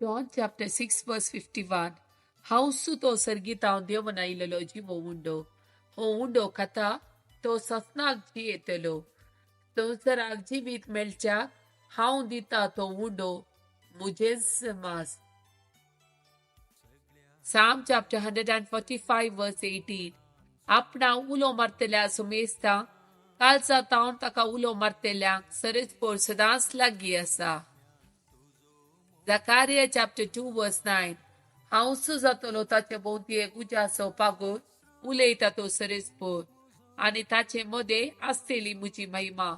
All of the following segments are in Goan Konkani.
John chapter 6 verse 51. हांव तो सर्गीतांव देवन आयिल्लो जिवो उंडो, हो उंडो खाता तो ससनाक जियेतलो. संवसाराक जिवीत मेळच्याक हांव दिता तो उंडो मुजेच मास. Psalm chapter 145 verse 18. आपणा उलो मारतल्या सुमेस्ता कालचा तावन ताका उलो मारतल्यांक सरेस्पोर सदांच लागीं आसा. Zechariah chapter 2 verse 9. हांव जातलो ताचे भोंवती एक उज्याचो पागोर उलयता तो सरेस्पोर आनी ताचे मदें आसतली म्हजी महिमा.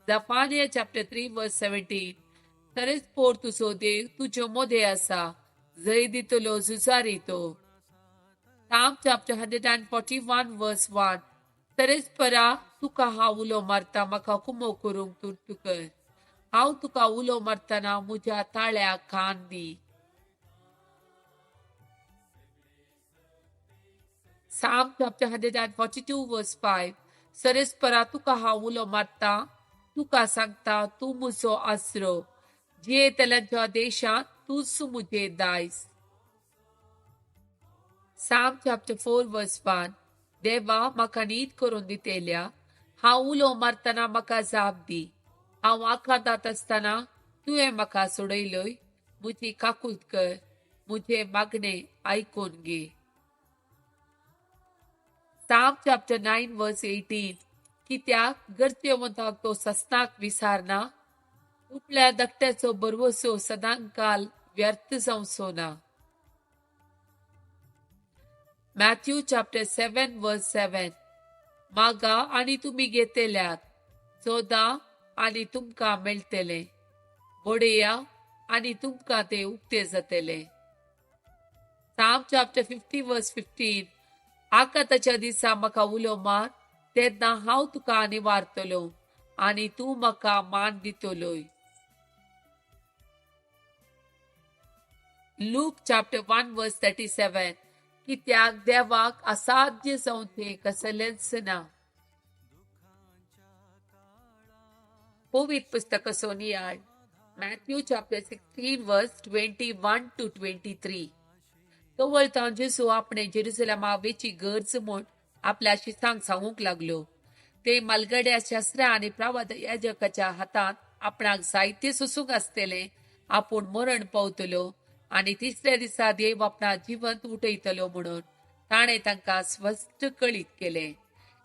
Zephaniah chapter 3 verse 17. सरेस्पोर तुजो देव तुज्यो मदें आसा, जय दितलो झुजारी तो. Psalm chapter 141 verse 1. सरेस्परा तुका हांव उलो मारता, म्हाका कुमो करूंक तूं कर. हांव तुका उलो मारतना म्हज्या ताळ्याक कान दी. Psalm chapter 142 verse 5. सरेस्परा तुका हांव उलो मारता, तुका सांगता तूं म्हजो आसरो, जियेतल्यांच्या देशांत तूंच म्हजें दायज. Psalm chapter 4 verse 1. देवा म्हाका न्हीद करून दितेल्या, हांव उलो मारतना म्हाका जाप दी. हांव आकांतांत आसतना तुवें म्हाका सोडयलोय. म्हजी काकूत कर, म्हजें मागणें आयकून घे. Psalm chapter 9 verse 18. कित्याक गरजेवंताक तो ससनाक विसारना, उपल्या धाकट्याचो भरवसो सदांकाल व्यर्थ जावचो ना. Matthew chapter 7 verse 7. मागा आनी तुमी घेतल्यात, सोदा आनी तुमकां मेळटलें, बडया आनी तुमकां तें उक्तें जातलें. Psalm chapter 50 verse 15. आकांताच्या दिसा म्हाका उलो मार, तेन्ना हांव तुका निवारतलो आनी तूं म्हाका मान दितलोय. Luke chapter 1 verse 37. कित्याक देवाक असाध्य जावचें कसलेंच ना. पवित्र पुस्तकाचो नियाळ. Matthew chapter 16 verse 21 to 23. तवळतां जेजू आपणे जेरुसलेमा वेची गरज म्हूण आपल्या शिसांक सांगूंक लागलो. ते मालगड्या शास्त्रा आनी प्रवाद याजकाच्या हातांत आपणाक जायते सोसूंक आसतलें, आपूण मरण पावतलो आनी तिसऱ्या दिसा देव आपणाक जिवंत उठयतलो म्हणून ताणें तांकां स्पश्ट कळीत केलें.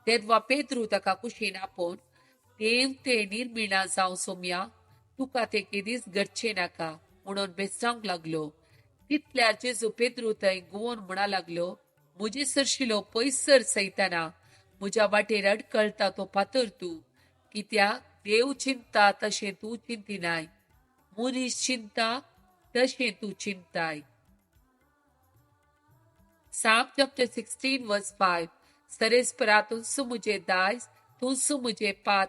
तेन्ना पेत्रू ताका कुशीन आपोवन, देव ते निर्मिणा जावं सोम्या, तुका ते केदीच घडचें नाका म्हणून बेसावंक लागलो. तितल्या जेजू पेत्रू थंय गुवोन म्हणा लागलो, म्हजे सरशिलो पयसर सैताना, म्हज्या वाटेर अडकळटा तो फातर तूं. कित्याक देव चिंता तशें तूं चिंतिनाय, मनीस चिंता तशें तूं चिंताय. Psalm chapter 16 verse 5. सरेस्परा तूंच म्हजें दायज, तूंच म्हजें पात,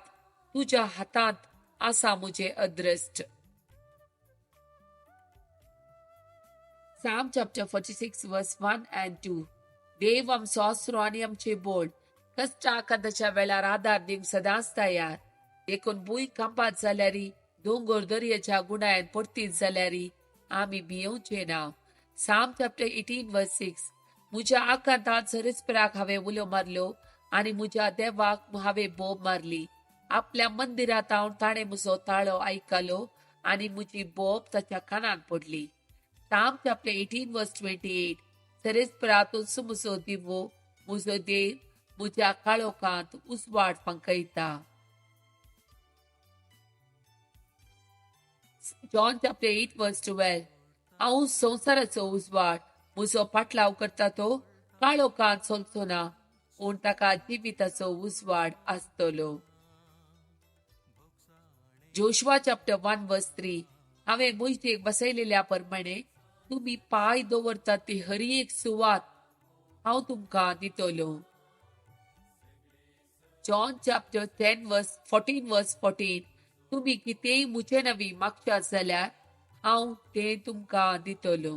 तुज्या हातांत आसा म्हजें अद्रश्ट. Psalm chapter 46 verse 1 and 2. देव आमचो आसरो आनी आमचें बोळ, कश्ट आकांताच्या वेळार आदार दिवंक सदांच तयार. देखून भूंय कांपात जाल्यारी, दोंगर दर्याच्या गुणायन परतीत जाल्यारी आमी भियेवचें ना. Psalm chapter 18 verse 6. म्हज्या आकांतांत सरेस्पराक हांवें उलो मारलो आनी म्हज्या देवाक हांवें बोब मारली. आपल्या मंदिरांत हांव ताणें म्हजो ताळो आयकलो आनी म्हजी बोब ताच्या कानांत पडली. Psalm chapter 18 verse 28. सरेस्परा तूंच म्हजो दिवो, म्हजो देव म्हज्या काळोखांत उजवाड फांकयता. John chapter 8 verse 12. हांव संवसाराचो उजवाड, म्हजो पाटलाव करता तो काळोखांत चलचो ना, पूण ताका जिविताचो उजवाड आसतलो. Joshua chapter 1 verse 3. हांवें मोहितेक बसयलेल्या प्रमाणे तुमी पांय दवरतात ती हर एक सुवात हांव तुमकां दितलो. John chapter 10 verse 14 verse 14. तुमी कितेंय म्हजे नवी मागशात जाल्यार हांव तें तुमकां दितलो.